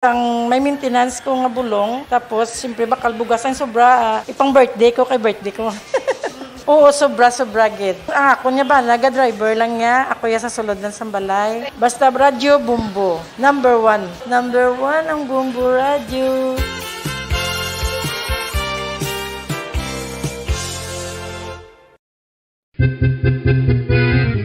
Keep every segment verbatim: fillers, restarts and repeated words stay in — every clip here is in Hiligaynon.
Ang may maintenance ko nga bulong, tapos siyempre bakal bugas ang sobra, ah, ipang birthday ko kay birthday ko. Oo, sobra, sobra gid. Ang ako niya ba, naga-driver lang niya, ako ya sa sulod lang sa balay. Basta radyo, Bombo. Number one. Number one ang Bombo Radyo.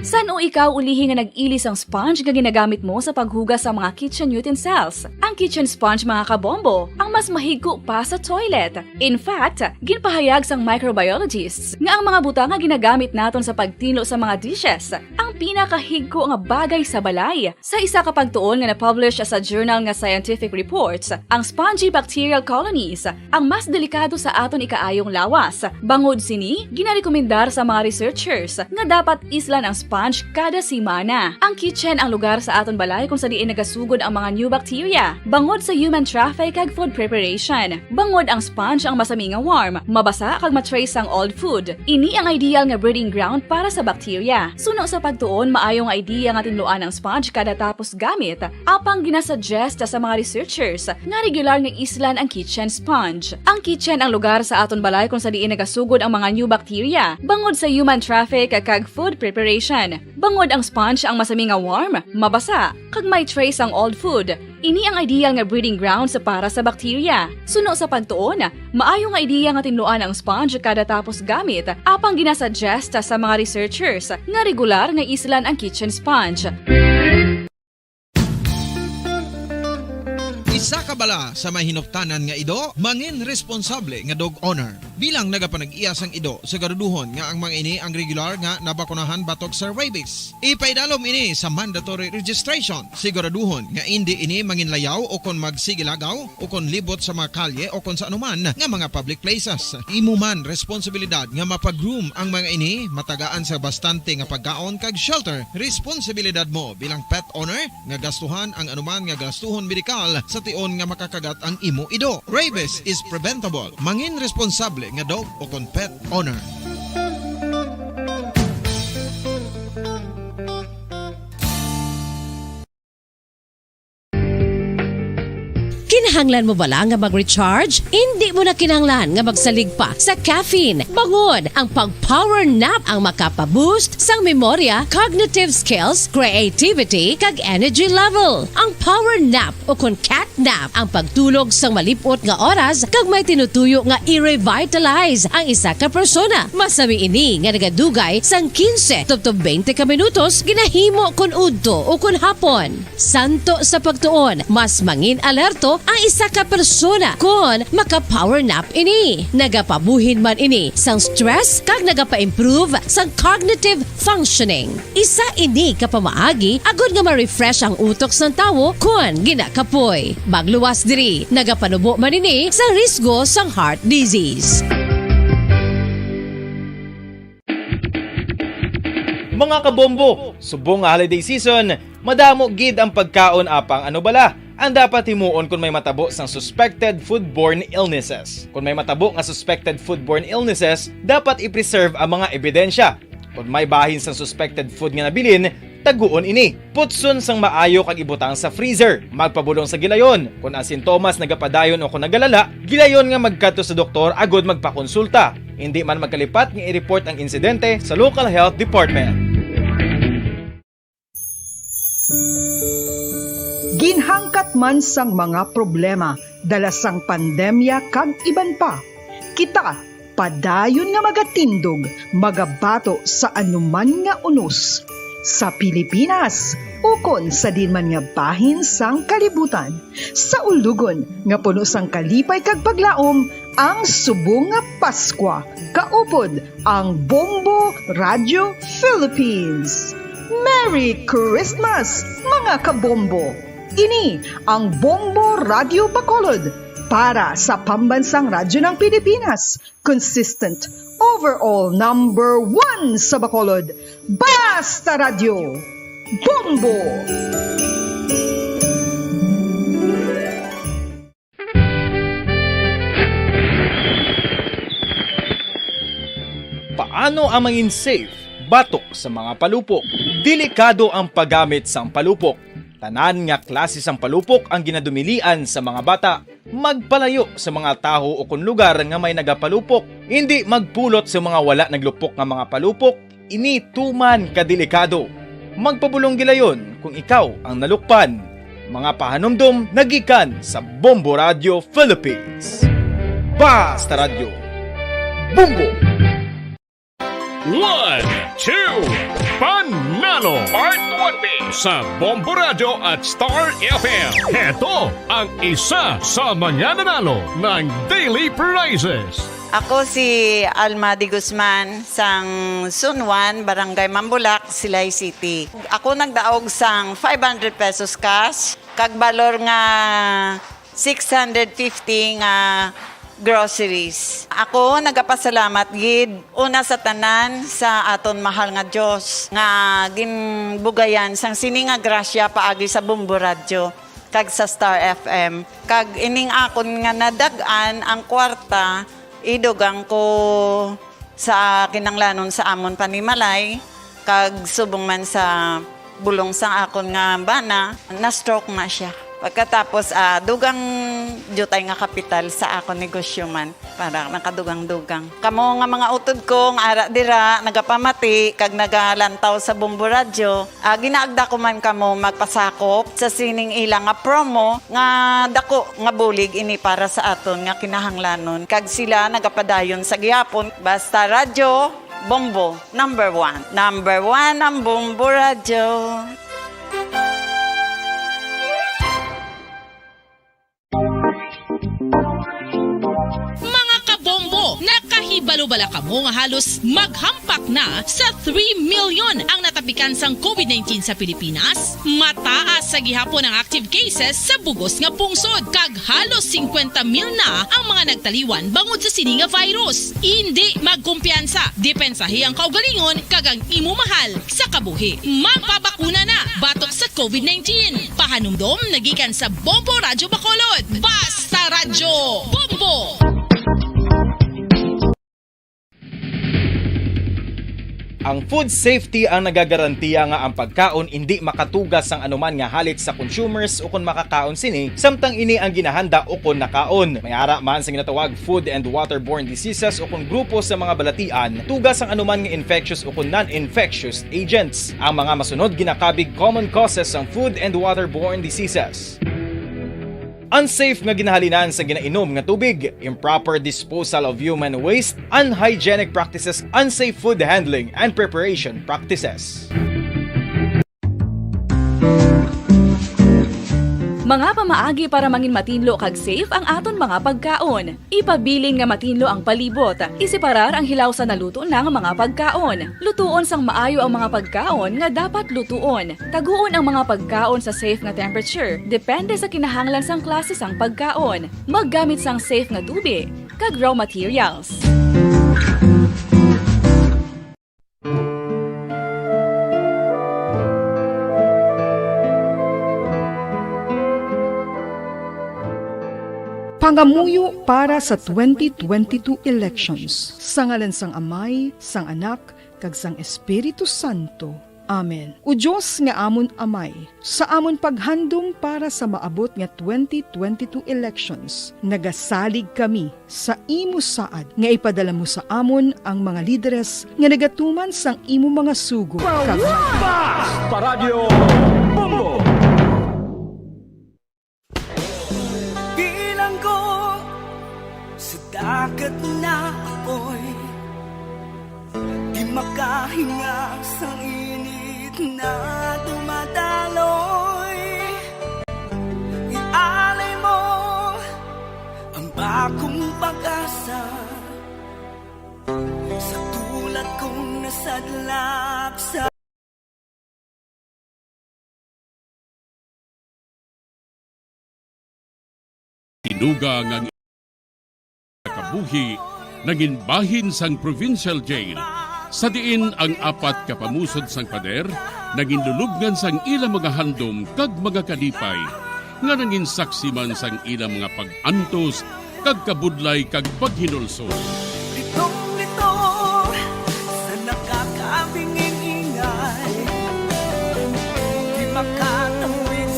San-o ikaw ulihi nga nag-ili sang sponge nga ginagamit mo sa paghugas sa mga kitchen utensils? Ang kitchen sponge, mga kabombo, ang mas mahigko pa sa toilet. In fact, ginpahayag sang microbiologists nga ang mga butang nga ginagamit naton sa pagtinlo sa mga dishes ang pinakahigko nga bagay sa balay. Sa isa ka pagtuon nga na-publish sa journal nga Scientific Reports, ang spongy bacterial colonies ang mas delikado sa aton ikaayong lawas. Bangod sini, ginarekomendar sa mga researchers nga dapat islan ang sponge kada semana. Ang kitchen ang lugar sa aton balay kung sa diin nagasugod ang mga new bacteria. Bangod sa human traffic kag food preparation, bangod ang sponge ang masami nga warm, mabasa kag ma-trace ang old food. Ini ang ideal nga breeding ground para sa bacteria. Suno sa pagtuon, maayo nga idea nga tinluan ang sponge kada tapos gamit, apang ginasuggest sa mga researchers nga regular nga islan ang kitchen sponge. Ang kitchen ang lugar sa aton balay kung sa diin nagasugod ang mga new bacteria, bangod sa human traffic kag food preparation. Bangod ang sponge ang masami nga warm, mabasa, kag may trace ang old food. Ini ang ideal nga breeding grounds para sa bacteria. Suno sa pagtuon, maayo nga idea nga tinluan ang sponge kada tapos gamit, apang ginasuggest sa mga researchers nga regular nga islan ang kitchen sponge. Isa ka bala sa may hinuptanan nga ido, mangin responsable nga dog owner. Bilang nagapanag-iya sang ido, siguraduhon nga ang mga ini ang regular nga nabakunahan batok sa rabies. Ipaidalom ini sa mandatory registration. Siguraduhon nga indi ini manginlayaw o kon magsigilagaw o kon libot sa mga kalye o kon sa anuman nga mga public places. Imo man responsibilidad nga mapa-groom ang mga ini, matagaan sa bastante nga pagkaon kag shelter. Responsibilidad mo bilang pet owner nga gastuhan ang anuman nga gastuhon medikal sa tion nga makakagat ang imo ido. Rabies is preventable. Mangin responsable nga dog o kon pet owner. Kinahanglan mo bala nga mag-recharge? Indi mo na kinahanglan nga magsalig pa sa caffeine. Bangod ang pag-power nap ang makapa-boost sang memorya, cognitive skills, creativity, kag energy level. Ang power nap o kon cat nap ang pagtulog sang malip-ot nga oras kag may tinutuyo nga i-revitalize ang isa ka persona. Masami ini nga nagadugay sang quince tubtob twenty ka minutos ginahimo kon udto o kon hapon. Santo sa pagtuon, mas mangin-alerto ang isa ka persona kon maka-power nap ini. Nagapabuhin man ini sang stress kag nagapa-improve sang cognitive functioning. Isa ini ka pamaagi agod nga ma-refresh ang utok sang tawo kon ginakapoy. Magluwas diri, nagapanubo man ini sang risgo sang heart disease. Mga kabombo, subong nga holiday season, madamo gid ang pagkaon, apang ano bala ang dapat himuon kon may matabo sang suspected foodborne illnesses? Kon may matabo nga suspected foodborne illnesses, dapat i-preserve ang mga ebidensya. Kon may bahin sang suspected food nga nabilin, taguon ini. Putson sang maayo kag ibutang sa freezer. Magpabulong sa gilayon. Kon ang sintomas nagapadayon o kon nagalala, gilayon nga magkadto sa doktor agod magpakonsulta. Indi man magkalipat nga i-report ang insidente sa local health department. Ginhangkat man sang mga problema dala sang pandemya kag iban pa, kita padayon nga magatindog, magabato sa anuman nga unos, sa Pilipinas ukon sa diin man nga bahin sang kalibutan, sa ulogon nga puno sang kalipay kag paglaom, ang subong nga Paskwa kaupod ang Bombo Radio Philippines. Merry Christmas, mga kabombo! Ini ang Bombo Radio Bacolod para sa Pambansang Radyo ng Pilipinas, consistent, overall number one sa Bacolod. Basta Radyo, Bombo! Paano ang mangin safe batok sa mga palupok? Delikado ang paggamit sang palupok. Tanan nga klase sang palupok ang ginadumilian sa mga bata. Magpalayo sa mga tawo ukon lugar nga may nagapalupok. Indi magpulot sa mga wala naglupok nga mga palupok. Ini tuman ka delikado. Magpabulong gilayon kung ikaw ang nalukpan. Mga pahanumdom nagikan sa Bombo Radio Philippines. Basta Radyo, Bombo! One, two, Panalo Part twenty sa Bombo Radyo at Star F M. Heto ang isa sa mga nanalo ng daily prizes. Ako si Alma de Guzman, sang Sunwan, Barangay Mambulak, Silay City. Ako nagdaog sang five hundred pesos cash, kag balor nga six hundred fifty nga groceries. Ako nagapasalamat gid una sa tanan sa aton mahal nga Dios nga ginbugayan sang sini nga grasya paagi sa Bombo Radyo kag sa Star F M. Kag ining akon nga nadag-an ang kwarta, idugang ko sa kinahanglanon sa amon panimalay, kag subong man sa bulong sang akon nga bana, na-stroke na siya. Pagkatapos, ah, dugang diutay nga kapital sa akon negosyo man, para nakadugang-dugang. Kamo nga mga utod ko nga ara dira, nagapamati kag nagalantaw sa Bombo Radyo, ah, ginaagda ko man kamo magpasakop sa sining ila nga promo nga dako nga bulig ini para sa aton nga kinahanglanon, kag sila nagapadayon sa gihapon. Basta Radyo Bombo, number one. Number one ang Bombo Radyo. Mga kabombo, nakahibalo bala kamo nga halos maghampak na sa three million ang natapikan sang covid nineteen sa Pilipinas? Mataas sa gihapon ang active cases sa bug-os nga pungsod, kag halos singkwenta mil na ang mga nagtaliwan bangod sa sini nga virus. Indi magkumpiyansa, depensahi ang kaugalingon kag ang imo mahal sa kabuhi. Magpabakuna na batok sa covid nineteen. Pahanumdom nagikan sa Bombo Radyo Bacolod. Basta Radyo Bombo! Ang food safety ang nagagarantiya nga ang pagkaon indi makatuga sang anuman nga halit sa consumers ukon makakaon sini, samtang ini ang ginahanda ukon nakaon. May ara man sa ginatawag food and waterborne diseases ukon grupo sa mga balatian, tuga sang anuman nga infectious ukon non-infectious agents. Ang mga masunod ginakabig common causes sang food and waterborne diseases. Unsafe nga ginahalinan sa ginainom nga tubig, improper disposal of human waste, unhygienic practices, unsafe food handling and preparation practices. Mga pamaagi para mangin matinlo kag safe ang aton mga pagkaon. Ipabilin nga matinlo ang palibot. Iseparar ang hilaw sa naluto na nga mga pagkaon. Lutuon sang maayo ang mga pagkaon nga dapat lutuon. Taguon ang mga pagkaon sa safe nga temperature, depende sa kinahanglan sang klase sang pagkaon. Maggamit sang safe nga tubig kag raw materials. Pangamuyo para sa twenty twenty-two elections. Sa ngalan sang Amay, sang Anak, kag sang Espiritu Santo. Amen. O Dios nga amon Amay, sa amon paghandom para sa maabot nga twenty twenty-two elections, nagasalig kami sa imo saad nga ipadala mo sa amon ang mga lideres nga nagatuman sang imo mga sugo kag Basta Radyo Bombo! Bilanggo sa dagat na apoy, di makahinga sa init na dumadaloy. Ialay mo ang bagong pag-asa sa tulad kong nasadlak sa Tinuga nga ang kabuhi nangin bahin sang provincial jail, sa diin ang apat ka pamusod sang pader nangin lulubngan sang ila mga handom kag mga kalipay, nga nangin saksi man sang ila mga pag-antos kag kabudlay kag paghinulsol. Litong-lito sa nakakabinging ingay, di makatawid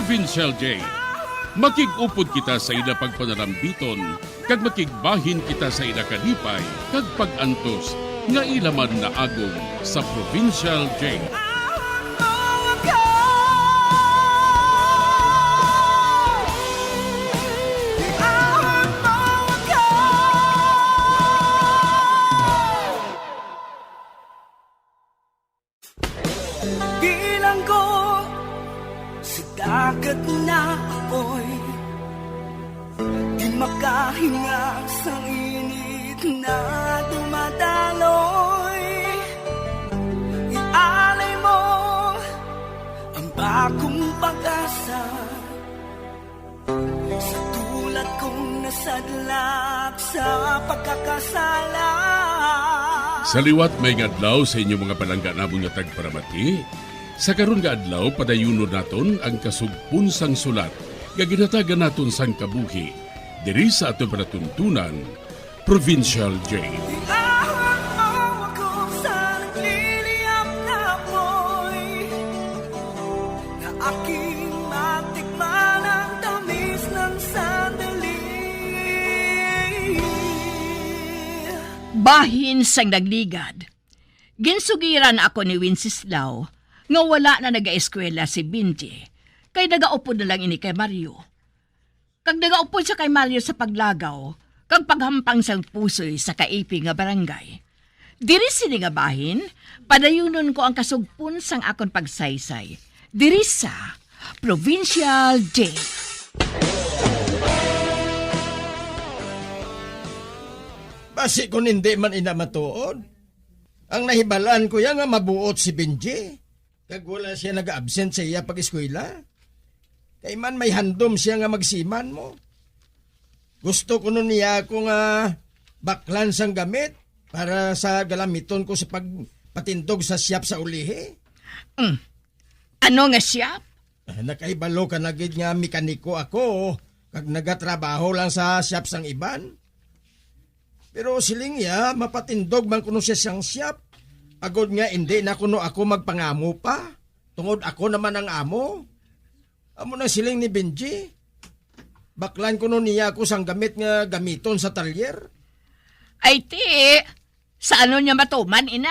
Provincial J. Makig-upod kita sa ila pagpanarambiton, kag makigbahin kita sa ila kalipay kag pag-antos nga ila man naagom sa Provincial J. Bilanggo sa dagat na apoy, di makahinga sang init na dumadaloy. Ialay mo ang bagong pag-asa sa tulad kong nasadlak sa pagkakasala. Sa liwat, maayong adlaw sa inyo mga palangga namon nga tagparamati. Sa karon nga adlaw, padayunon naton ang kasugpon sang sulat nga ginhatagan naton sang kabuhi diri sa aton palatuntunan, Provincial J. Iahon mo ako sa nagliliyab na apoy, na aking matikman ang tamis ng sandali. Bahin sang nagligad, ginsugiran ako ni Wenceslao nga wala na nagaeskwela si Benji, kay nagaupod na lang ini kay Mario. Kag nagaupod siya kay Mario sa paglagaw kag paghampang sang pusoy sa kaipi nga barangay. Diri sini nga bahin, padayunon ko ang kasugpon sang akon pagsaysay diri sa Provincial J. Basi kon hindi man ina matuod, ang nahibalaan ko ya nga mabuot si Benji, kag wala siya nag-absent sa iya pag-eskwela. Kay man may handom siya nga magsiman mo. Gusto kuno niya ako nga baklan sang gamit para sa galamiton ko sa pagpatindog sa siyap sa ulihi. Mm. Ano nga siyap? Ah, nakahibalo ka na gid nga mekaniko ako, kag nagatrabaho lang sa siyap sang iban. Pero siling niya, mapatindog man kuno siya sang siyap, agod nga indi na kuno ako magpangamo pa, tungod ako naman ang amo. Amo nang siling ni Benji, baklan kuno niya ako sang gamit nga gamiton sa talyer. Ay, ti, sa ano niya matuman, ina?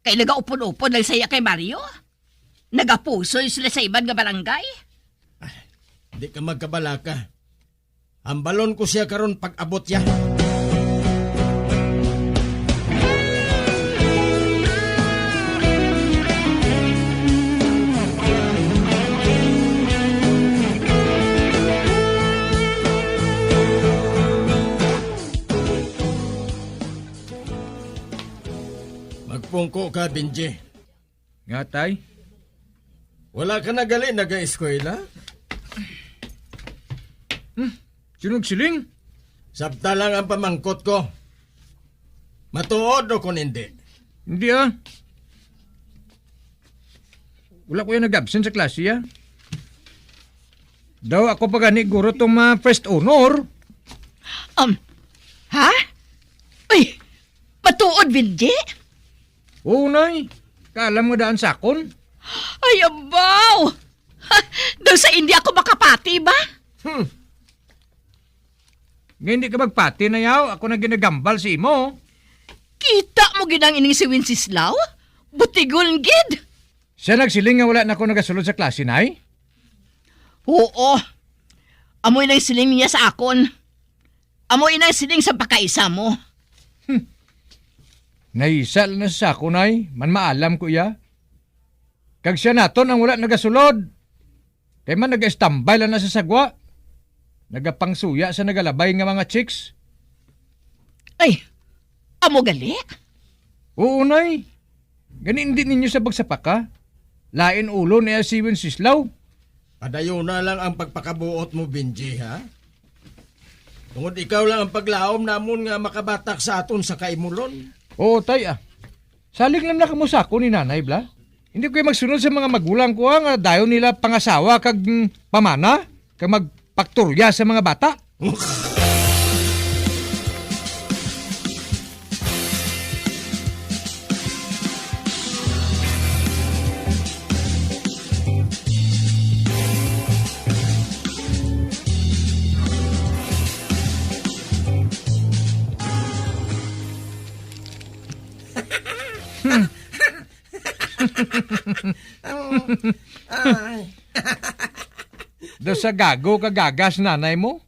Kay nagaupod-upod lang siya kay Mario. Nagapusoy sila sa iban nga barangay. Di ka magkabalaka. Hambalon ko siya karon pag-abot ya. Magpungko ka, Benji. Nga, tay? Wala ka na gali nag-eskwela? Hmm, sino nagsiling? Sabta lang ang pamangkot ko. Matuod o kon hindi? Hindi, ah. Wala ko yan nag-absent sa klase, ah. Daw ako pa gani guro tong mga first honor. Um, ha? Uy, matuod, Benji? Oo, Nay. Kaalam nga daan sa akon. Ay, abaw! Daw sa India ako makapati ba? Hmm. Nga hindi ka magpati na yaw, ako na ginagambal sa imo. Kita mo gid ang ining si Wenceslao? Butigon gid. Siya nagsiling nga wala na ako nagasulod sa klase, Nay? Oo. Amo inang siling niya sa akon. Amo inang siling sa pakaisa mo. Hmm. Naisa lang na sa akon, Nay. Man maalam ko iya. Kag siya naton ang wala nagasulod. Kay man nagaistambay lang na sa sagwa. Nagapangsuya sa nagalabay nga mga chicks. Ay, amo gali? Oo, Nay. Gani, hindi ninyo sa pagsapaka. Lain ulo niya si Wenceslao. Padayuna lang ang pagpakabuot mo, Benji, ha? Tungod ikaw lang ang paglaom namon nga makabatak sa aton sa kaimulon. Oo, tay, ah. Salig lang na kamo sa akon ni Nanay, bla. Hindi ko kayo magsunod sa mga magulang ko, ah, nga dayon nila pangasawa kag, mm, pamana, kag magpaktorya sa mga bata. Ay. Do sa gago ka gagas nanay mo?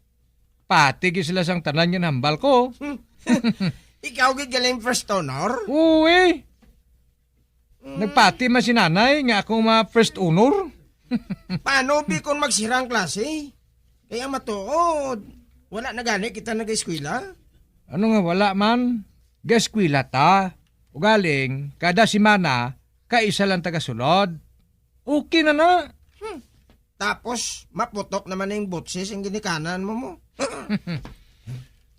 Pati gid sila sang tanan nga hambal ko. Ikaw gid galing first honor? Uy! Mm. Nagpati man si nanay nga ako ma first honor. Paano bi kung magsira ang klase? Kaya matuod, wala na gani kita nag-eskwela? Ano nga wala man? Ga-eskwela ta. Ugaling, kada semana, kaisa lang tagasulod. Okay na na. Hmm. Tapos, maputok naman ang butsis ang ginikanan mo mo.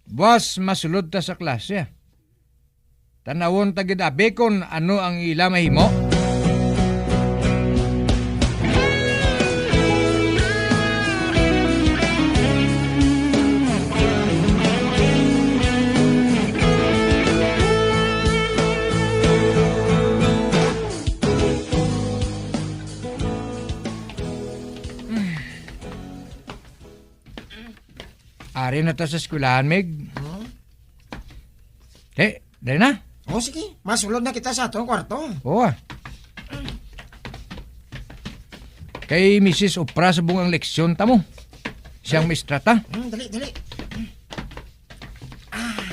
Boss, masulod ta sa klase. Tanawon ta gid abi kon ano ang ila mahimo. Ari na ta sa eskwelahan, Mig. Huh? Eh, dali na. Oh, sige. Masulod na kita sa atong kwarto. Oo, ah. Kay Misis Opra sa bungang leksyon ta mo. Siyang mistra ta. Hmm, dali, dali. Ah.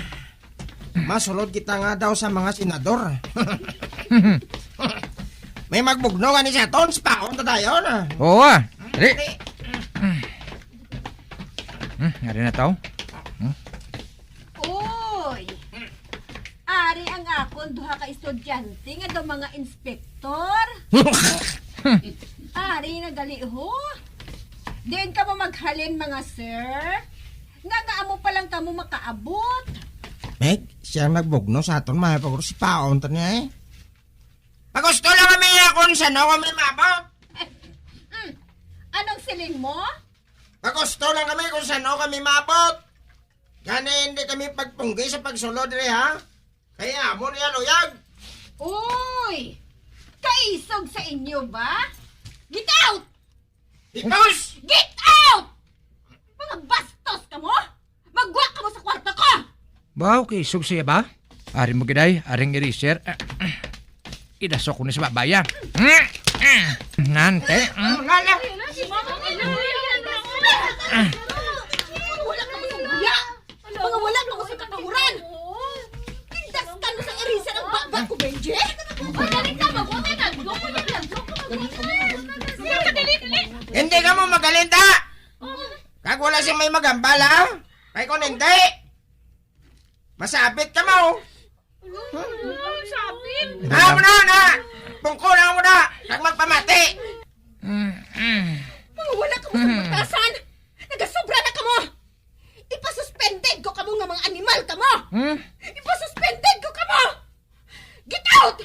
Masulod kita nga daw sa mga senador. May magbugno nga ni sa aton, spaon ta dayon, ah. Oo, ah. Dali. Dali. Hmm, ari na tao. Hmm? Uy! Ari ang akon duha ka estudyante nga daw mga inspektor. Ari na gali, ho. Diin kamo maghalin, mga sir? Nga, nga amo pa lang kamo makaabot. Meg, siya ang nagbugno sa aton, mga pagkuro, si Paon ta niya, eh. Pagusto lang kami niya kung saan ako may maabot. Mm. Anong siling mo? Pagusto lang kami kung saan kami maabot. Gani, hindi kami pagpunggi sa pagsulod, re, ha? Kaya amo niya, luyag. Uy! Kaisog sa inyo ba? Get out! Hipos! Get out! Mga bastos kamo! Magwa kamo sa kwarto ko! Ba, okay, isog siya ba? Ari mo giday, aring eraser. Ah, ah. Idasok ko ni sa babaya. Nante. Wala lang. Wala lang. Mga wala ka mo sa katahuran! Tindaskan mo sa eraser ang baba ko, Benji! Magaling ka, magwamay ka! Dali, dali, dali! Hindi ka mo magaling, ta! Kag wala siyang may magambal, ha? Kay kung hindi, masabit ka mo! Sabit? Ah, mo na, na! Pungko na mo na! Kag magpamati! Mga wala ka mo sa batasan! Nagasobra na ka mo! Ipasuspended ko kamo nga mga animal kamo! Hmm? Ipasuspended ko kamo! Get out!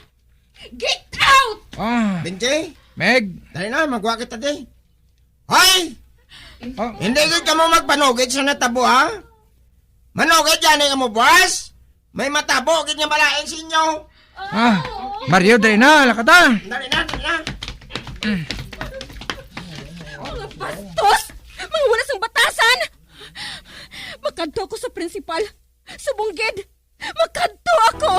Get out! Ah. Benji? Meg? Dali na, magwa kita, di. Hoy! Oh. Hindi gid kamo magpanugid sa natabo, ha? Manugid gani kamo, boss. May matabo gid nga malain sa inyo. Ah, Mario, dali na, lakata. Dali na, dali na. Mga bastos! Mga wala sang batasan! Makadto ko sa principal. Subong gid, makadto ako!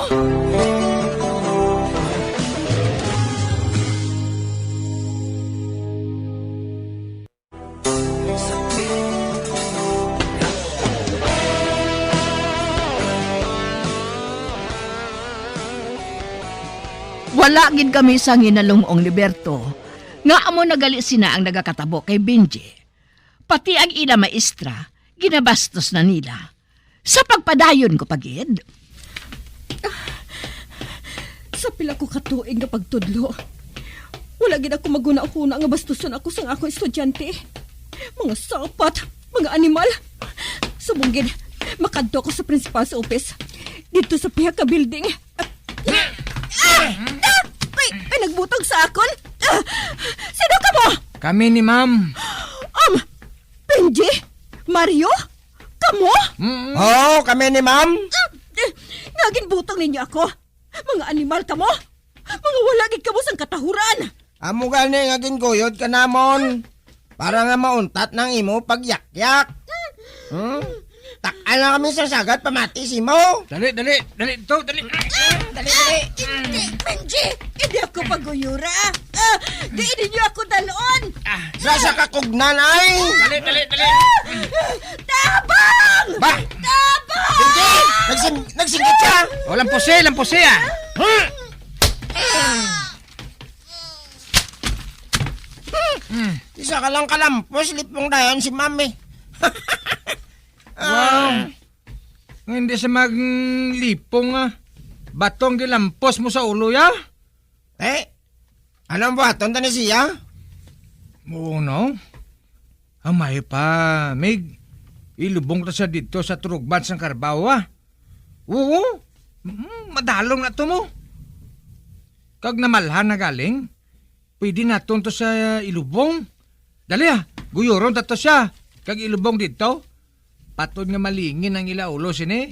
Wala gid kami sang hinalung-ong ni Berto, nga amo na gali sina ang nagakatabo kay Benji. Pati ang ila maestra, ginabastos na nila. Sa pagpadayon ko pa gid. Sa pila ko ka tuig nga pagtudlo, wala gid ako maghunahuna nga bastuson ako sang akong estudyante. Mga sapat, mga animal. Subong gid, makadto ko sa principal's office. Didto sa pihak ka building. Ah! Ah! May, may nagbutog sa akon. Ah! Sino kamo? Kami ni ma'am. Um, Benji? Mario? Kamo? Mm-mm. Oo, kami ni ma'am. Ah! Eh, nga ginbutog ninyo ako? Mga animal kamo? Mga wala gid kamo sang katahuran. Amo gani nga ginkuyod ka namon. Para nga mauntat nang imo pagyakyak. Hmm? Tak-an lang kami sa sagat, pamati si mo. Dali, dali, dali, to, dali. Dali, dali. Hindi, Benji, hindi ako paguyura. Ah, di ninyo ako dalon. Ah, Nasa kakugnan ay. Dali, dali, dali. Tabang! Ba? Tabang! Hindi! Nagsin nagsinggit siya! O, lampusi, lampusi, ah! Hmm. Isa ka lang kalampos, lipong dayon si Mami. Wow. Nga hindi siya maglipong, ah. Batong gilampos mo sa ulo, ya? Eh, anong buhaton ta ni siya? Oo, no? Amay pa, Mig. Ilubong ta siya dito sa turugban sang karbaw, ah. Oo. Mm, madalom na to mo. Kag namalhan na galing, pwede naton to sa ilubong. Dali, ah, guyuron ta to siya, kag ilubong dito. Patod nga malingin ang ila ulo sini.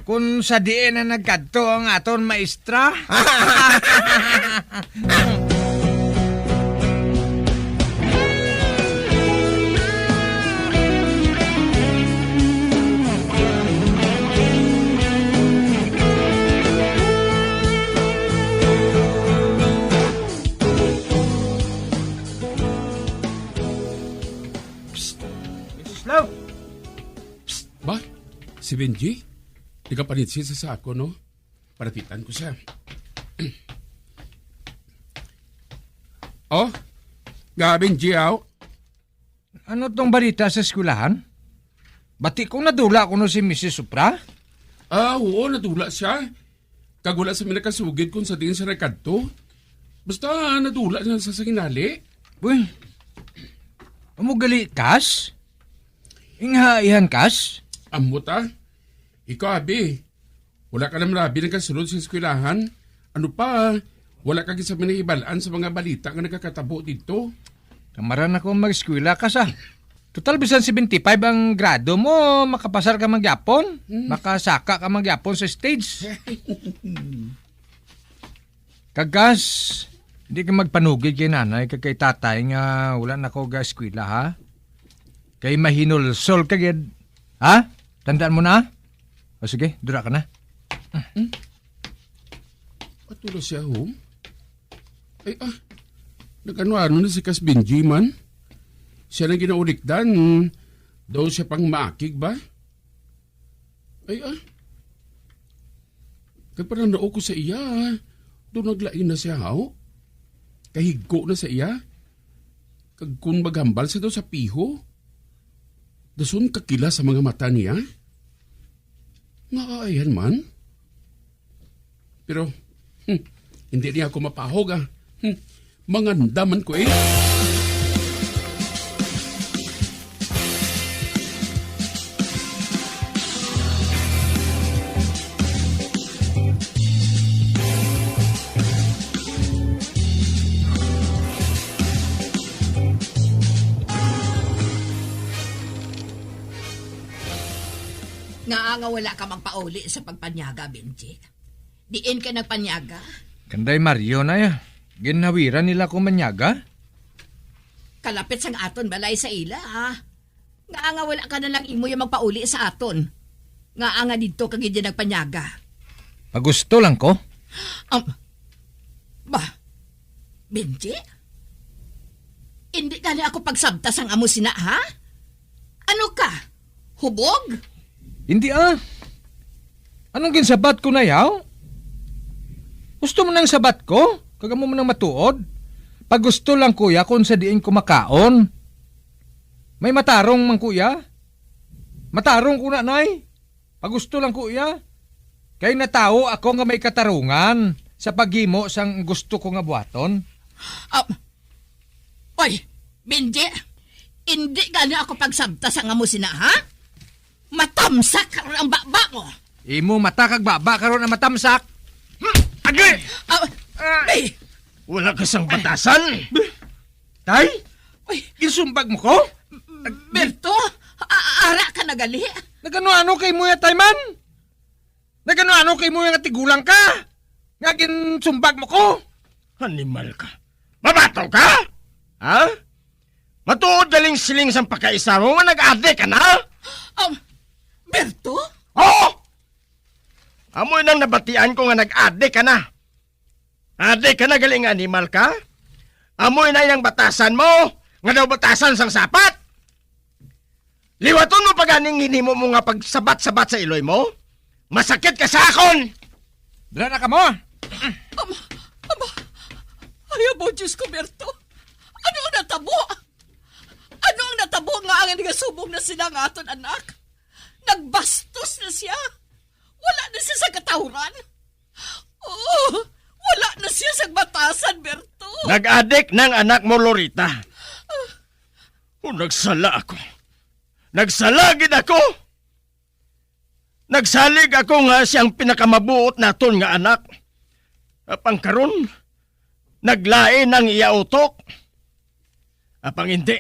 Kon sa diin na nagkadto ang aton maestra. Psst! Misis Love! Psst! Ba? Si Benji? Nagapanitsi sa sako, no? Parapitan ko siya. Oh, nga, Benji, aw. Ano tong balita sa eskwelahan? Bati ko nadula kuno si Misis Supra? Ah, oo, nadula siya. Kag wala sa mi nakasugid kung sa diin siya nagkadto. Basta nadula siya sa sanginali. Uy, amo gali, Kas? Inghaihan, Kas? Amo ta. Ikaw, abi, wala ka naman abi nagkasulod sa eskwelahan. Ano pa, wala ka gid sa manahibal-an sa mga balita nga nagakatabo didto. Kamaran ako mag-eskwela ka sa. Total, bisan seventy-five ang grado mo, makapasar ka man gyapon. Hmm. Makasaka ka man gyapon sa stage. Kagas, hindi ka magpanugid kay nanay kag kay tatay nga wala na ko ga-eskwela, ha? Kay mahinulsol ka gid. Ha? Tandaan mo na? O sige, dura ka na. Hmm? Ato na siya, ho? Ay, ah, nag-ano-ano na si Kas Benji man. Siya nang ginaulikdan. Daw siya pang maakig ba? Ay, ah. Kag pananao ko sa iya, daw naglain na siya, haw? Kahigko na sa iya. Kag kung maghambal siya daw sa piho, dason kakila sa mga mata niya. Nga ayan man. Pero, hmm, hindi niya ako mapahog, ah. Hmm, manganda man ko, eh. Ngaa nga wala ka magpauli sa pagpanyaga, Benji? Diin ka nagpanyaga? Kanday Mario na ya. Ginhawiran nila ko manyaga. Kalapit sang aton balay sa ila, ah. Ngaa nga wala ka na lang imo yung magpauli sa aton? Ngaa nga didto ka gid nagpanyaga? Pagusto lang ko. Um, ba, Benji? Hindi gani ako pagsabta sang amo sina, ha? Ano ka? Hubog? Hindi, ah. Anong ginsabat ko na yaw? Gusto mo nang sabat ko? Kag amo man ang matuod? Pagusto lang, kuya, kung sa diin ko makaon. May matarong man, kuya. Matarong ko na, nay. Pagusto lang, kuya. Kay natawo ako nga may katarungan sa paghimo sang gusto ko nga buhaton. Ah, oy, Benji, indi gani ako pagsabta sa nga mo sina, ha? Matamsak karon ang baba mo. Imo mata kag baba karon ang matamsak. Hmm, agi! Ah, ah, Bay! Wala ka sang batasan? Tay? Uy. Ginsumbag mo ko? Berto, a-, ara ka na gali. Nagano-ano kay mo ya, Tay, man? Nagano-ano kay mo ya nga tigulang ka? Nga ginsumbag mo ko? Animal ka. Mabato ka? Ha? Matuod galing siling sang pakaisa mo nga nag-adi ka na? Um, Berto? Oh! Amo nang nabatian ko nga nag-adik ka na. Adik ka na, galing animal ka? Amo na yung batasan mo, nga daw batasan sang sapat. Liwaton mo pa ganing hinimo mo nga pagsabat-sabat sa iloy mo. Masakit ka sa akon! Dira na kamo! Ama, ama, ay, abo, Diyos ko, Berto. Ano ang natabo? Ano ang natabo nga ang nagasubong na sila nga aton anak? Nagbastos na siya. Wala na siya sa katawran. Oh, wala na siya sa batasan, Berto. Nag-adik ng anak mo, Lorita. Oh, nagsala ako. Nagsala gid ako. Nagsalig ako nga siyang pinakamabuot naton nga anak. Apang karon, naglain ang iya utok. Apang hindi.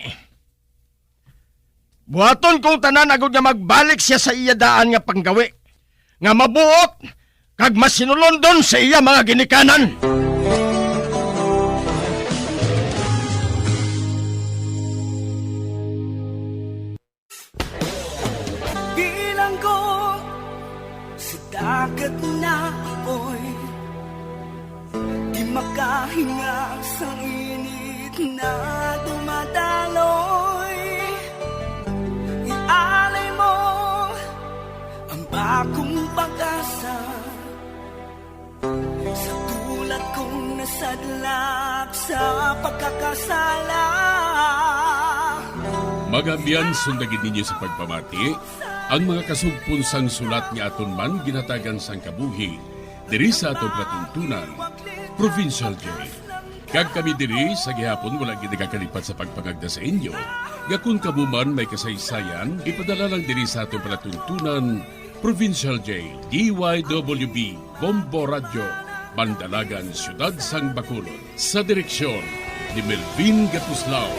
Buhaton kong tanan agod nga magbalik siya sa iya daan nga panggawi, nga mabuot kag masinulondon sa iya mga ginikanan. Bilanggo sa dagat na apoy, di makahinga sa init na dumadaloy. Ialay mo ang bagong pag-asa sa tulad kong nasadlak sa pagkakasala. Mga abyan, sundagin ninyo sa pagpamati ang mga kasugpon sang sulat nga aton man ginhatagan sang kabuhi diri sa aton palatuntunan, Provincial J. Kag kami diri sa gihapon wala gid nagakalipat sa pagpangagda sa inyo nga kon kamo man may kasaysayan, ipadala lang diri sa aton palatuntunan, Provincial J, D Y W B, Bombo Radyo, Bandalagan, Siyudad sang Bacolod, sa direksyon ni Melvin Gatuslao.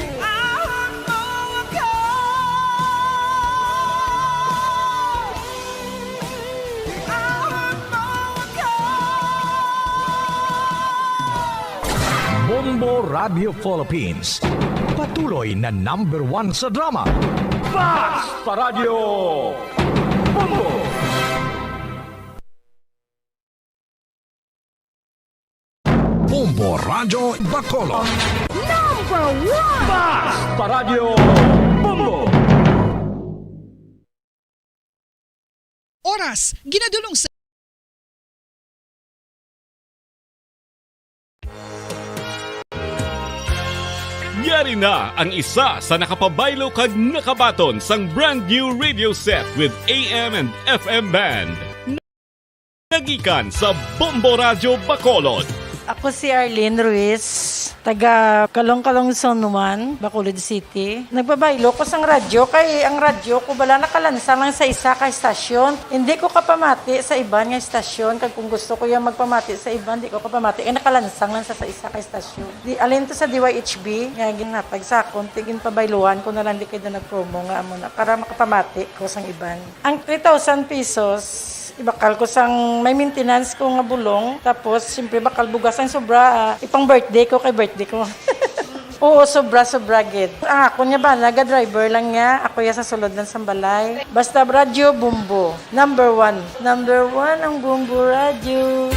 Bombo Radio Philippines, patuloy na number one sa drama. Fast pa Radyo Bombo! Bombo Radyo Bacolod. Number one! Fast pa Radyo Bombo! Oras, ginadulong sa Yari na ang isa sa nakapabaylo kag nakabaton sang brand new radio set with A M and F M band. Nagikan sa Bombo Radyo Bacolod. Ako si Arlene Ruiz, taga Calong-Calong Zone one, Bacolod City. Nagpabaylo ko sang radyo kay ang radyo ko bala nakalansang lang sa isa ka estasyon. Hindi ko kapamati sa iban nga estasyon, kag kung gusto ko yung magpamati sa iban, di ko kapamati kay nakalansang lang sa, sa isa ka estasyon. Di, alin to sa D Y H B nga ginhatag sa akon, ti ginpabayluhan ko na lang di kay na nag-promo nga amo na para makapamati ko sang iban. Ang three thousand pesos, ibakal ko sang may maintenance ko nga bulong. Tapos, siyempre, bakal bugas ang sobra, ah, ipang birthday ko kay birthday ko. Oo, sobra, sobra gid. Ang akon nga bana, ga-driver lang niya. Ako ya sa sulod lang sang balay. Basta radyo, Bombo. Number one. Number one ang Bombo Radyo.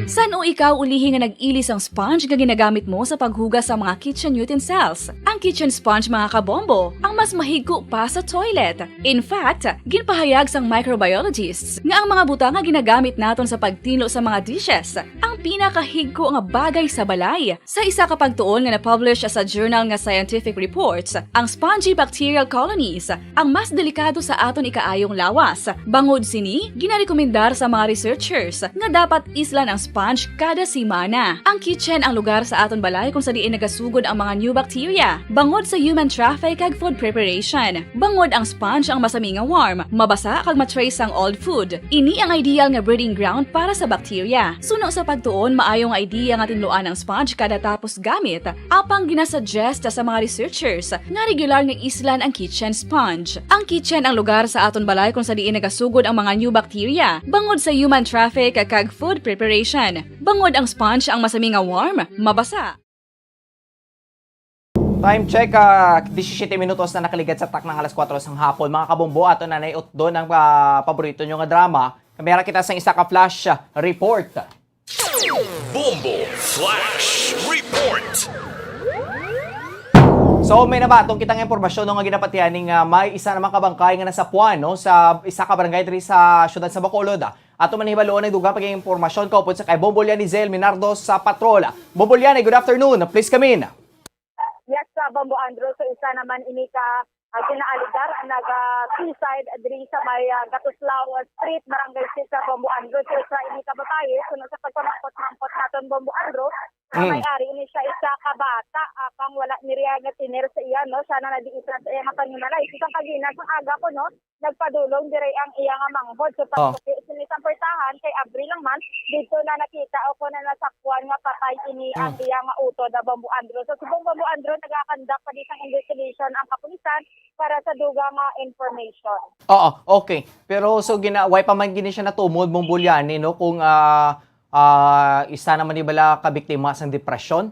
San-o ikaw ulihi nga nag-ili sang sponge nga ginagamit mo sa paghugas sa mga kitchen utensils? Ang kitchen sponge, mga kabombo, ang mas mahigko pa sa toilet. In fact, ginpahayag sang microbiologists nga ang mga butang nga ginagamit naton sa pagtinlo sa mga dishes ang pinakahigko nga bagay sa balay. Sa isa ka pagtuon nga na-publish sa journal nga Scientific Reports, ang spongy bacterial colonies ang mas delikado sa aton ikaayong lawas. Bangod sini, ginarekomendar sa mga researchers nga dapat islan ang sponge kada semana. Ang kitchen ang lugar sa aton balay kung sa diin nagasugod ang mga new bacteria, bangod sa human traffic kag food preparation. Bangod ang sponge ang masami nga warm, mabasa kag ma-trace sang old food. Ini ang ideal nga breeding ground para sa bacteria. Suno sa pagtuon, maayo nga idea nga tinluan ang sponge kada tapos gamit, apang ginasuggest sa mga researchers nga regular nga islan ang kitchen sponge. Ang kitchen ang lugar sa aton balay kung sa diin nagasugod ang mga new bacteria, bangod sa human traffic kag food preparation. Bangod ang sponge ang masami nga warm, mabasa. Time check, ah, disisiyete minutos na nakaligad sa taknang alas kuwatro sang hapon. Mga kabombo, ato na naiutdon ang, ah, paborito nyo nga drama. Kamera kita sa isa ka flash, ah, report. Bombo Flash Report. So, may nabaton kita nga impormasyon, no, nga ginapatihan ning, ah, may isa naman ka bangkay nga nasapuan, no, sa isa ka barangay diri sa siyudad sa Bacolod, ah. Ato man hibaluon ang dugang pag-impormasyon kaupod sa kay Bombo Liani Zel Minardo sa Patrol. Bombo Liani, good afternoon. Please come in. Yes, sa Bombo Andrew, so isa naman ini ka, ah, kinaaligar ang naga-suicide diri sa may, ah, Gatuslao Street, Barangay six sa Bombo Andrew. So isa ini ka babae, suno sa pagpamangkot-mangkot naton Bombo Andrew, ah, Mm. may ari ini siya isa ka bata, ah, kang wala ni riya nga tener sa iya, no? Siya na nadiitan sa iya nga panimalay. Isang kagina sa aga ko, no? Nagpadulong diri ang iya nga manghod. So, Oh. pagsuki sini sa puwertahan kay abri lang man, didto na nakita o kon na nasakwan nga patay ini ang Mm. iya nga utod na Bombo Andrew. So, subong Bombo Andrew, nagakandak pa di sang investigation ang kapulisan para sa dugang nga information. Oo, okay. Pero so gina-, why pa man gini siya natumod, Bombo Liani, no? Kung, ah, ah, isa naman ni bala ka biktima sang depresyon?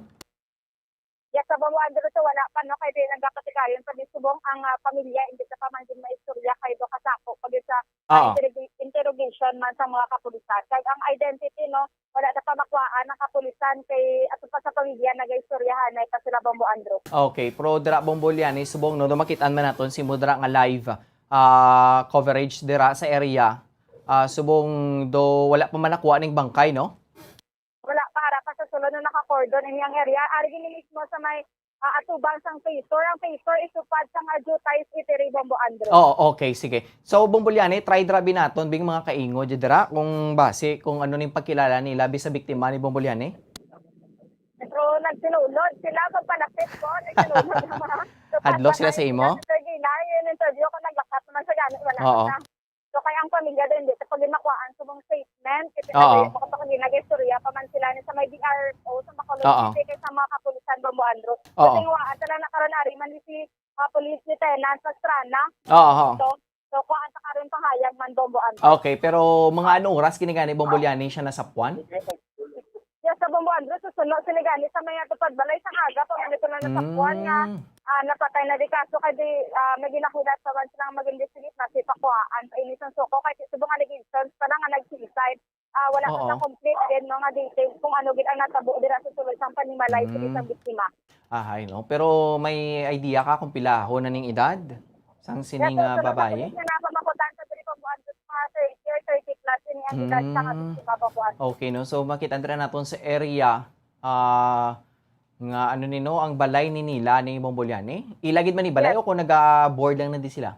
Yes, sa Bombo Andrew, so wala pa, no, kay di nagkakatikayon pa ni subong ang, ah, pamilya, hindi na pa man din maistorya kay do kasako pag sa, ah, Oo. interroga-, interrogation man sa mga kapulisan. Kay ang identity, no, wala na pa makuhaan ang kapulisan kay ato pa sa pamilya nagaistoryahan na pa sila, Bombo Andrew. Okay, pero dira, Bombo Liani, subong, no, do makitaan man naton si mo dira nga live, ah, coverage dira sa area. Ah, subong do wala pa man nakuha ning bangkay, no? Wala pa, ara pa sa sulod na naka-cordon ini ang area. Ari gini mismo sa may, ah, atubang sang Pastor. Ang Pastor is upad sang Ajutai City, Bombo Andrew. Oh, okay, sige. So, Bombo Liani, try dira bi naton bing mga kaingo dyan dira kung basi kung ano ning pagkilala nila bi sa biktima ni Bombo Liani. Pero nagsinulod sila, pagpalapit ko, nagsinulod naman. So, Hadlok sila sa imo? Sa Gina, yung interview ko, naglakat naman sa gani, wala Oo. na. So, kay ang pamilya din, di sa pag makuhaan sa mga statement, kasi Oo. Ano, makapag-, nag-istorya pa man sila ni sa may D R O sa Bacolod Oo. City, kay sa mga kapulisan, Bombo Andrew. Oo. Kasi nga, sila na karon ari man si, ah, Police Lieutenant Pastrana. Oo. So, so, kuhaan sa karon pahayag man, Bombo Andrew. Okay, pero mga ano oras kinigani, Bombo Liani, siya nasapuan? Yes, sa Bombo Andrew, susuno sila gani sa may atupad balay sa aga, pa man ito na nasapuan nga, Mm. ah, napatay na di kaso kay di, ah, may ginahulat pa man silang mag-investigate na si pakuhaan sa inis ang suko kay subong allegations pa lang nga nag-suicide. Ah, wala pa Oo. sa complete din, no, nga details kung ano gid ang natabo dira sa sulod sang panimalay sa Mm. isang biktima. Ahay, no? Pero may idea ka kung pilahon na ning edad sang Yes, sining, sir. ah, Sunod sa babayi? Police nga napamakutan sa diri pagbuhat sa mga thirty or thirty plus ini ang edad sa Mm. ating mga pagbuhat. Okay, no? So, makita nila naton sa area, ah, nga ano ni, no, ang balay ni nila ni Bombo Liani? Ila gid man ni balay Yes. o kung naga-board lang na di sila?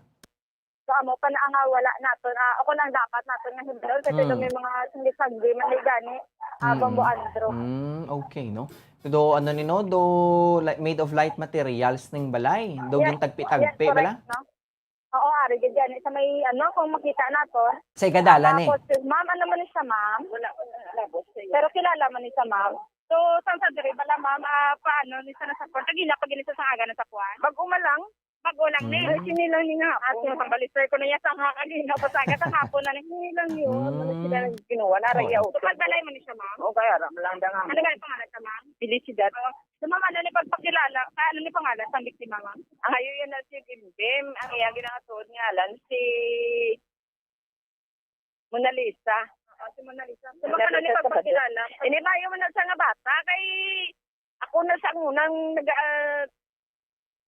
So, amo pa na nga wala naton, ah, ako nang dapat naton nga hibalon kasi Mm. daw may mga sanggi-sanggi man ni gani, ah, Mm. Bombo Andrew. Mm, okay, no? Do, ano ni, no? Do, like, made of light materials ning balay. Do, Yes. gintagpi-tagpi Yes, bala? Correct, no? Oo, ari gid gani sa may, ano, kung makita naton. Sa Igadala Ang, ah, ni? Poste. Ma'am, ano man ni siya, ma'am? Wala ko na labot sa iyo. Pero kilala man ni siya, ma'am. So, sang sa diri bala, ma'am, ah, paano ni siya nasapuan? Kagina pa gini sa sangaga nasapuan? Bag-o man lang. Bag-o lang ni. Mm. Ay, sini lang ni nga. Ah, sini, ma'am, balister ko na iya sa hangin. Napasaga sa hapon na ni. Sini lang yun. Ano sila Mm. nang ginawa? Nara Oo. iya, So, okay. Pagbalay man ni siya, ma'am? O, kaya, ram lang da nga. Ano nga yung pangalan sa, ma'am? Felicidad. Oo. So, ma'am, ano ni pagpakilala? Ah, ano ni pangalan sa biktima, ma'am? Ang ayo yan na si Bimbim. Ang iya ginangatuod nga alan si Mona Lisa. Oo, si Mona Lisa. So, Mona baka na ni Lisa sa pagpakilala? Ini ba yung na sa nga bata? Kay ako na sa unang nag, ah,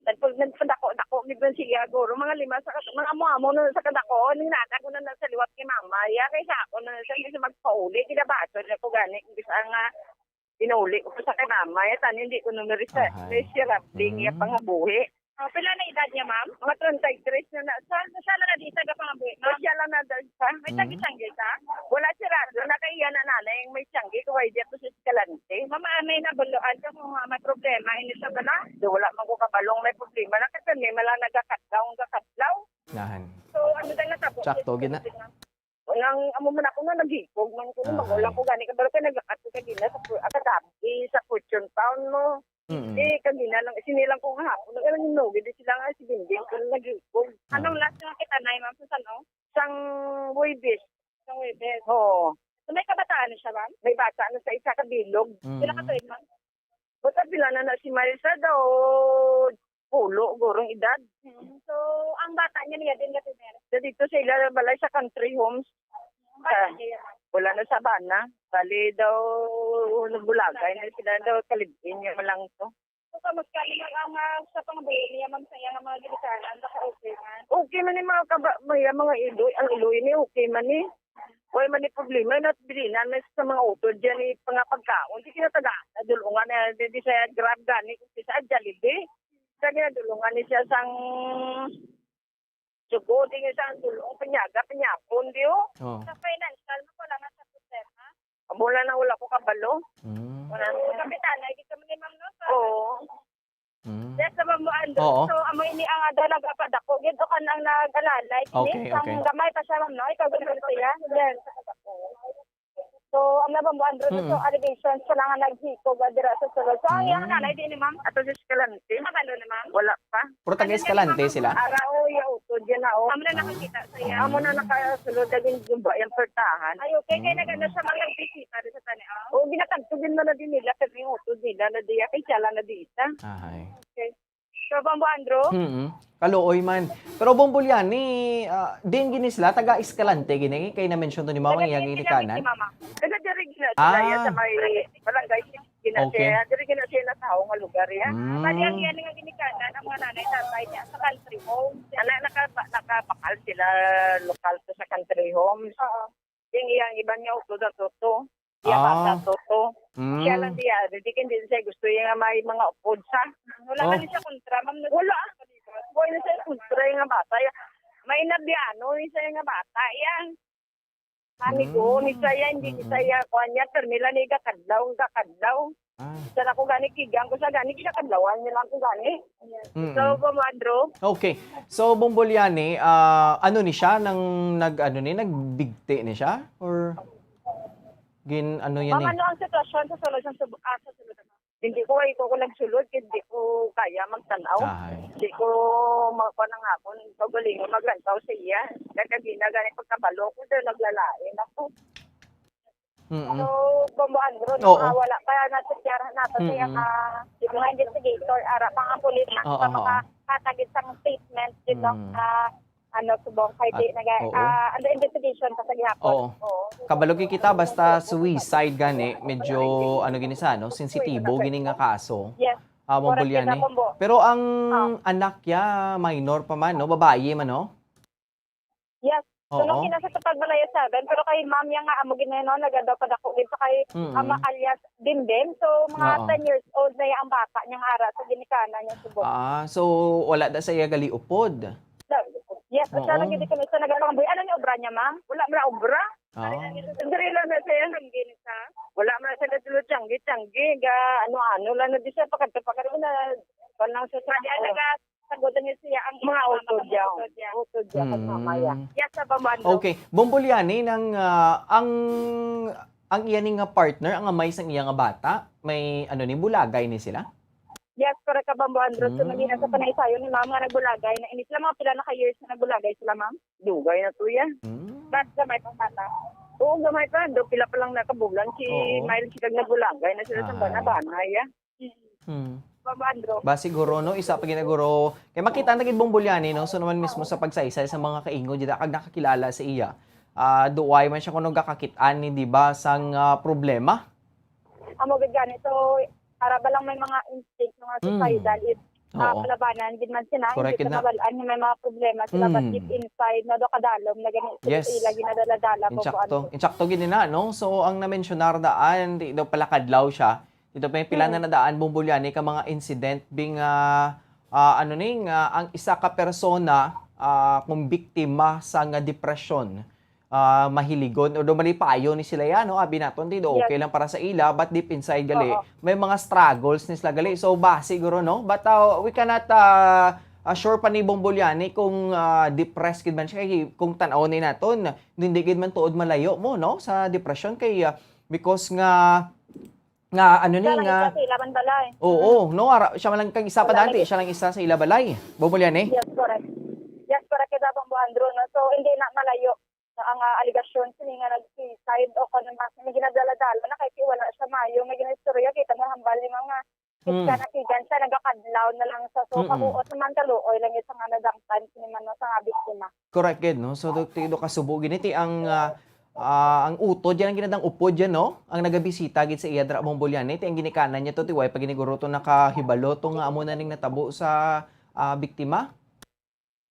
nagpag-, nagpadako-dako gid man siya, guro, mga lima sa kat-, mga amo-amo na sa kadako, ninaka ko na na sa liwat kay mama. Ya, kay sa ako na sa, sa magpauli, kinabato na ko gani, kung bisa nga, inauli ko sa kay mama, ya, tani, hindi ko na narisa-, Ahay. Naisirabling, ya, Mm. pangabuhi. Ah, pila na edad niya, ma'am? Mga treinta y tres na na. Sa, sa, sa na di sa kapangabuhi, ma'am? Siya lang na dahil sa. May Mm. tiyanggi-tiyanggi ka? Wala, sirado na kay iya na nanay, may tiyanggi, kay wala diya to sa Escalante. Ma'am, ah, may nabaloan ka kung, ah, may problema, ini sa bala? Di, wala man ko kabalong may problema na, kasi may malang nagakatlaw, ang gakatlaw. Nahan. So, ano tayo natabo? Sakto, gina. Nang amo man ako nga naghikog man ko, Aha. Magulang ko gani, kabalo kay nagakat ko kagina sa Fu-, ah, kagabi sa Fortune Town mo. Mm. Eh, kagina lang, sinilang ko nga hapon, nag-alang hinog, hindi sila nga si Bingbing, pero naghikog. Ah. Anong last nga kita na, ma'am, sa sano? Sang Huwebes. Sang Huwebes. Oo. So, may kabataan na siya, ma'am? May bata na sa isa ka bilog. Mm. Pila ka tuig, ma'am? Basta pila na na si Marisa daw, pulo gurong edad. Mm. So, ang bata niya niya din nga tener? Sa dito sa ila balay sa country homes. Ang bata Ah, niya yan? Wala na sa bana. Bali daw, nagbulagay na sila daw, kalibin niya lang to. So, kamusta naman ang, ah, sa pangabuhi niya, ma'am, sa iyang mga ginikanan? Baka okay man? Okay man yung mga kaba-, may, mga iloy, ang iloy ni okay man ni. Way man ni problema, nat-, dili na, na sa mga utod dyan, eh, mga pagkaon. Di kinatagaan, nadulungan na, di, di sa Grab gani, kung sa Jollibee. Sa ginadulungan ni siya sang sugo, di nga siya ang dulong, panyaga, panyapon, di, oh. Oh. Sa financial, wala na sa problema. Wala na, wala ko kabalo. Mm. Wala na. Kapitana, di kami ni ma'am, no? Sa Oo. Mm. Yes, sa Bambuan, Oo. So, amo ini ang ada nagapadako gid o kanang nag-alalay. Ini, Okay, ang okay. gamay pa siya, ma'am, no? Ikaw, ganun siya. Yes. So, ang nabambuan ron, Mm. so, allegations pa lang ang naghikog, ah, dira sa sulod. So, ang iyang Mm. nanay, di ni ma'am? Ato sa Escalante. Kabalo na, ma'am? Wala pa. Pero taga Ano niya, Escalante ma'am? sila? Ara, o, iya, utod yan na, oh. Amo na nakakita sa iya. Amo na nakasulod, naging gumba, yung pertahan. Ay, okay. Kaya Mm. nagano siya, ma'am, nagbisita rin sa tani, ah? O, ginatagto din na na din nila, pero yung utod nila, na diya, kay siya lang na di isa. Ahay. Okay. So, Bambuan, bro? Mm. Kaluoy man. Pero Bombuliani, ah, din gini sila, taga Escalante gini, kay na-mention to ni Mama Taga iya Escalante, ginikanan. Mama. Taga diri gina sila, Ah. ya, sa may barangay gina Okay. siya. Diri gina siya na tao nga lugar, ya. Mm. Bali, ang iya nga ginikanan, ang mga nanay, tatay niya, sa country home. Ana, naka-, nakabakal sila, lokal to sa country homes. Oo. Yung iyang iban niya, utod na toto. Iya Ah. bata, toto. Mm. Siya lang diya, di, di, hindi siya gusto yung may mga upod sa. Wala Oh. na siya kontra, ma'am, na Wala. Wala na siya kontra yung bata. Ya-, may nabiano yung siya nga bata. Yan. Amigo, Mm. ni siya, hindi Mm. siya, kuha niya, pero nila ni gakadlaw, gakadlaw. Ah. Sa ako gani, kigang ko sa gani, gakadlawan nila ako gani. Mm. So, Bombuan, bro? Okay. So, Bombuliani, ah, ano ni siya? Nang nag, ano ni, nagbigti ni siya? Or gin, ano yan Ma'am, eh? ano ang sitwasyon sa sulod, sa sub-, ah, sa sulod, ma'am? Hindi ko, ay ko, ko nagsulod, hindi ko kaya magtanaw. Ay. Hindi ko makuha ng hapon, pagalingon, maglantaw sa iya. Nagkagina, gani pagkabalo ko, daw naglalain ako. Mm-mm. So, Bombo Andrew, Oo. no, ah, wala pa na sa tiyara nato siya Mm-mm. ka, yung mga investigator, ara pa nga pulis, Oo, pa oo. makakatagit sang statement, you know, Mm. ah, ano, subong kay At, di, naga-, oo. ah, under investigation pa sa gihapon. Oo. Oo. Kabalo gid kita, basta suicide gani, medyo, ano gini sa, no, sensitibo gini nga kaso. Yes. Ah, Correct Bombuliani. kita, Bombo. Pero ang Ah. anak niya, minor pa man, no? Babayi man, no? Yes. So, Oo. nung kinasa sa Pagbalaya seven, pero kay ma'am niya nga, amo gini, no, nagadaw pa dako gid sa kay Mm. ama alias Bimbim. So, mga Oo. ten years old na iya ang bata niya nga ara sa ginikanan niya subong. Ah, so wala da sa iya gali upod? Yes, Oo. basta lagi di kami sa nagapangbuhi. Ano ni obra niya, ma'am? Wala man na obra. Ah. Diri lang na siya. Wala man na siya natulog, tiyanggi, tiyanggi. Ga, ano-ano lang na di siya, pakadto, pakadto na, kuwan lang siya sa Pwede, ano ka, sagot niya siya ang Mga mga utod niya. utod niya. Utod niya, pag Mm. mamaya. Yes, sa Bambuan. Okay. Bombuliani, nang, ah, ang, ang iya ni nga partner, ang amay sang iya nga bata, may, ano ni, bulagay ni sila? Yes, correct ka, Bambuan. So, Mm. naging sa panaysayon ni ma'am nga nagbulagay na ini sila, mga pila na ka years na nagbulagay sila, ma'am? Dugay na to, ya. Mm. But gamay pang bata. Oo, gamay pa. Do, pila pa lang nakabulan si Oo. Miles, kag nagbulagay na sila sa Ay. bana-bana, ya. Hmm. Bambuan, bro. Ba, siguro, no? Isa pa ginaguro. Kay makita na gid Bombuliani, no? So naman mismo sa pagsaysay sa mga kaingon, dida kag nakakilala sa iya. Ah, duway man siya kuno gakakit-an ni, di ba, sang, ah, problema? Amo gid gani. So, para ba lang may mga instinct, mga Mm. suicidal, if, ah, Oo. kalabanan gid man sila, Correct hindi gid na. nabal-an nga may mga problema sila, but Mm. deep inside, no, do kadalom na gani, Yes. ila ginadala-dala, Insakto. Bambuan, bro. Insakto gid na, no? So, ang na-mensionar daan, di daw pala kadlaw siya. Dito pa yung pila Hmm. na nadaan, Bombuliani, ka mga incident, bing, ah, ah, ano ni, nga ang isa ka persona, ah, kung biktima sa nga depresyon, ah, mahiligon, although malipayon ni sila yan, no? Abi naton, di do Yes. okay lang para sa ila, but deep inside gali, Oo. may mga struggles ni sila gali. So, ba, siguro, no? But, ah, we cannot, ah, ah, sure pa ni Bombuliani kung, ah, depressed gid man siya, kay kung tan-aw ni naton, hindi gid man tuod malayo mo, no? Sa depression, kay, ah, because nga, nga, ano ni, Siya lang nga isa sa ila man balay. Oo, no, ara, siya man lang kang isa pa Wala dati, lagi. siya lang isa sa ila balay. Bombuliani? Yes, correct. Yes, correct, kay Bombo Andrew, no? So, hindi na malayo sa ang, ah, alegasyon sini nga nag-suicide o kung ano mas may ginadala-dala na kay wala siya mayo, may ginaistorya, kita mo hambal ni mga Siya Mm. nakigan siya, nagakadlaw na lang siya. So, Mm. kabuot naman, kaluoy lang yun sa nga nadangtan, sini man, no, sa nga biktima. Correct gid, no? So, do, do kasubo gini ti ang, ah, ah, ang utod yan, ang ginadang upod yan, no? Ang nagabisita gid sa iya dira, Bombo Liani, ti ang ginikanan niya to, ti way pa gini guro to nakahibalo to nga amo na ning natabo sa, ah, biktima?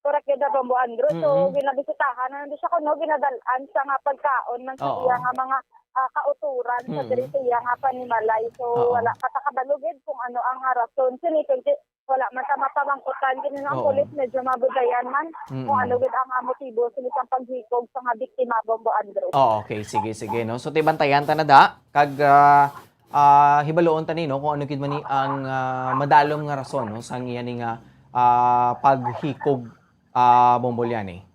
Correct gid, Bombo Andrew. So, Mm-mm. ginabisitahan na nandun siya kuno, ginadal-an sa nga pagkaon man sa Oo. iya nga mga, ah, kauturan sa Mm. diri sa iya nga panimalay. So, Oo. wala pa ta kabalo gid kung ano ang, ah, rason sini, kay di, wala man ta mapamangkutan. Kini nga ang Oo. pulis, medyo mabudayan man kung Mm. ano gid ang, ah, motibo sini sang paghikog sa nga biktima, Bombo Andrew. Oh, okay. Sige, sige, no? So, tibantayan ta na da. Kag, ah, ah, hibaluon ta ni, no, kung ano gid man ni ang, ah, madalom nga rason, no, sang iya ni nga, ah, paghikog, ah, Bombo Liani.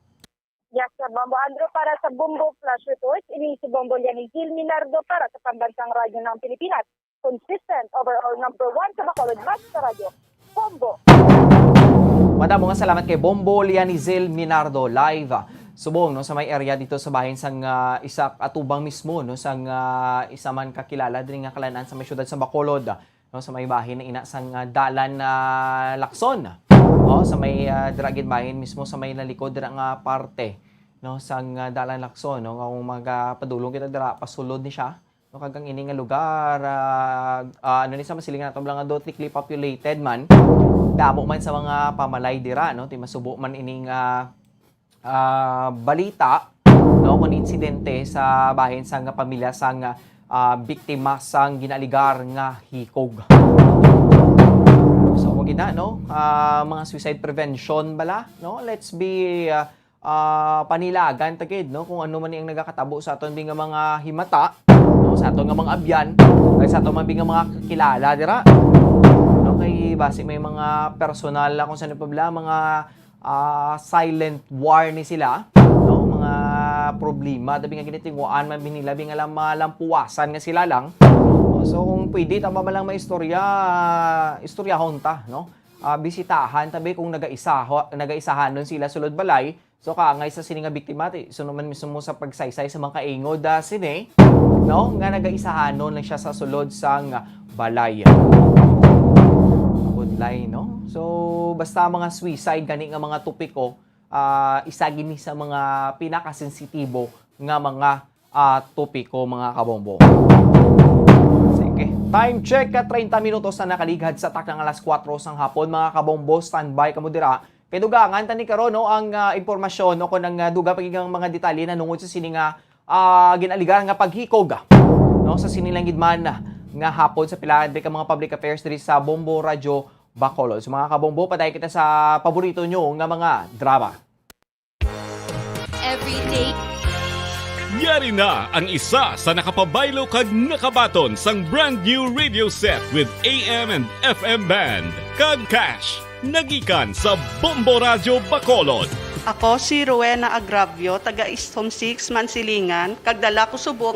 Yes, sir, Bombo Andrew, para sa Bombo Flash Report, ini si Bombo Liani Gil Minardo para sa Pambansang Radyo ng Pilipinas. Consistent, overall number one sa Bacolod, basta radyo. Bombo! Madamo nga salamat kay Bombo Lianizel Minardo, live, ah, subong, no, sa may area dito sa bahin sang, ah, isa atubang mismo, no, sang, ah, isa man kakilala diri nga kalan-an sa may syudad sa Bacolod, no, sa may bahin na ina sang, ah, dalan na Lacson. No, sa may, ah, dira gid bahin mismo sa may nalikod dira nga parte, no, sang, ah, dalan Lacson, no, nga kung magapadulong kita dira, pasulod ni siya. No, kag ang ini nga lugar, ah, ah, ano ni sa masiling nato lang nga do thickly populated man. Damo man sa mga pamalay dira, no? Ti masubo man ining, ah, ah, balita, no, kun insidente sa bahin sang pamilya sang, ah, biktima sang ginaaligar nga hikog. So, mo gina, no? Ah, mga suicide prevention bala, no? Let's be, ah, ah, panilagan ta gid, no, kung ano man ni ang nagakatabo sa aton bi nga mga himata, no, sa aton nga mga abyan, kag sa aton man bi nga mga kakilala dira, no, kay basi may mga personal, ah, kung saan pa bala, mga, ah, silent war ni sila, no, mga problema, dabi nga ginitinguan man bi nila, bi nga lang malampuwasan nga sila lang. So, kung pwede, tama ba lang maistorya, istoryahon ta, no? Ah, bisitahan tabi kung nagaisaho-, nagaisahanon sila sulod balay. So, kaangay sa sini nga biktima, ti, suno man mismo sa pagsaysay sa mga kaingod, ah, sini, no, nga nagaisahanon lang siya sa sulod sang balay. Budlay, no? So, basta mga suicide gani nga mga topiko, ah, isa gini sa mga pinakasensitibo nga mga, ah, topiko, mga kabombo. Sige. Time check, ah, treinta minutos na nakalighad sa takna nga alas kuwatro sang hapon, mga kabombo. Standby kamo dira. Kay dugangan ta ni karon, no, ang, ah, impormasyon o kon ang, ah, dugang pa gid nga mga detalye na nungod sa sini nga, ah, ginaaligar nga paghikog, ah, no, sa sini lang gid man, ah, nga hapon sa pila diri ka mga public affairs diri sa Bombo Radyo Bacolod. So, mga kabombo, padayon kita sa paborito nyo nga mga drama. Everyday. Yari na ang isa sa nakapabaylo kag nakabaton sang brand new radio set with A M and F M band kag cash. Nagikan sa Bombo Radyo Bacolod. Ako si Rowena Agravio, taga Istom six, Mansilingan, kag dala ko subong